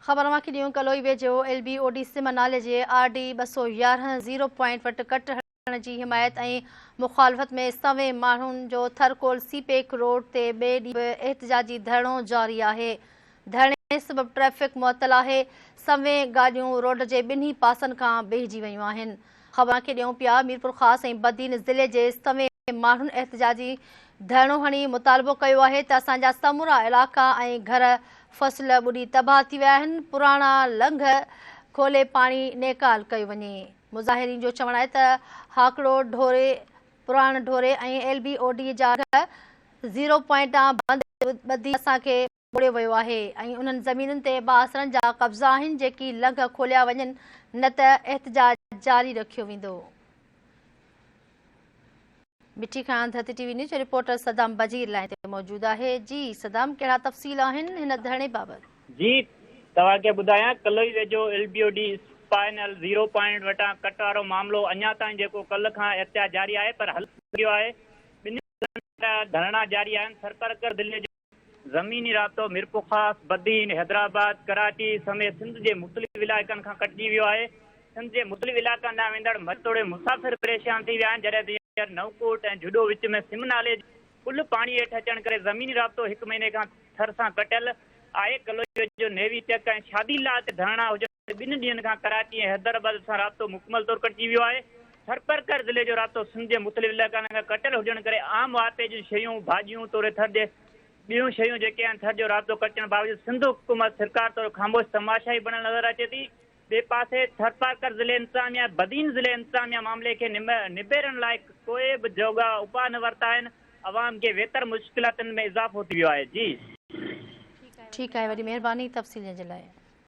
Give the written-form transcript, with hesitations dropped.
خبر اوهان کي ڏيون ڪلوئي ويجهو ايل بي او ڊي سم نالي جي آر ڊي 211 زيرو پوائنٽ وٽ ڪٽ هڻڻ جي حمايت ۽ مخالفت ۾ سوين ماڻهن جو ٿرڪول سي پيڪ روڊ تي ٻئي ڏينهن به احتجاجي ڌرڻو جاري آهي. ڌرڻي سبب ٽريفڪ معطل آهي، سوين گاڏيون روڊ جي ٻنهي پاسن کان بيهجي ويون آهن. خبر اوهان کي ڏيون پيا ميرپورخاص ۽ بدين ضلعي جي سوين ماڻهن احتجاجي ڌرڻو هڻي مطالبو ڪيو آهي ته اسان جا سمورا علائقا ۽ گهر فصل ٻڏي تباهه ٿي ويا آهن، پراڻا لنگهه کولي پاڻي نيڪال ڪيو وڃي. مظاهرين جو چوڻ آهي ته هاڪڙو ڍوري، پراڻ ڍوري ۽ ايل بي او ڊي جا لنگهه زيرو پوائنٽ تان بند ٻڌي اسان کي ٻوڙيو ويو آهي ۽ انهن زمينن تي بااثرن جا قبضا آهن جيڪي لنگهه کوليا وڃن نه ته احتجاج جاري رکيو ويندو. مٺي کان ڌرتي ٽي وي نيوز جو رپورٽر صدام بجير لائين تي موجود آهي جي صدام ڪهڙا تفصيل آهن هن ڌرڻي بابت. جي توهان کي ٻڌايان ڪلوئي ويجهو L B O D spinal zero point وٽان ڪٽ وارو معاملو اڃا تائين جيڪو ڪلهه کان احتجاج جاري آهي پر حل نه ٿيو آهي ٻنهي ضلعن ۾ ڌرڻا جاري آهن ٿرپرڪر ضلعي جو زميني رابطو ميرپورخاص، بدين، حيدرآباد، ڪراچي سميت سنڌ جي مختلف علائقن کان ڪٽجي ويو آهي. سنڌ جي مختلف علائقن ڏانهن ويندڙ مڇ توڙي مسافر پريشان ٿي ويا آهن جڏهن ته هينئر نئونڪوٽ ۽ جهڏو وچ ۾ سم نالي جو پل پاڻي هيٺ اچڻ ڪري زميني رابطو هڪ مهيني کان ٿر سان ڪٽيل آهي. ڪلوئي ويجهو نيوي چڪ ۽ شادي لاء تي ڌرڻا هجڻ ڪري ٻن ڏينهن کان ڪراچي ۽ حيدرآباد سان رابطو مڪمل طور ڪٽجي ويو آهي. ٿرپرڪر ضلعي جو رابطو سنڌ جي مختلف علائقن کان ڪٽيل هجڻ ڪري عام واهپي جون شيون، ڀاڄيون توڙي ٿر جي ٻيون شيون جيڪي آهن ٿر جو رابطو ڪٽجڻ باوجود سنڌ حڪومت سرڪار طور خاموش تماشائي بڻيل نظر اچي ٿي. ٻئي پاسي ٿرپارڪر ضلعي انتظاميا بدين ضلعي انتظاميا معاملي کي نبيرڻ لاء ڪوئي به جوڳا اپاء نه ورتا آهن عوام کي ويتر مشڪلاتن ۾ اضافو ٿي ويو آهي جي. ٺيڪ آهي وڏي مهرباني تفصيل ڏيڻ جي لاء.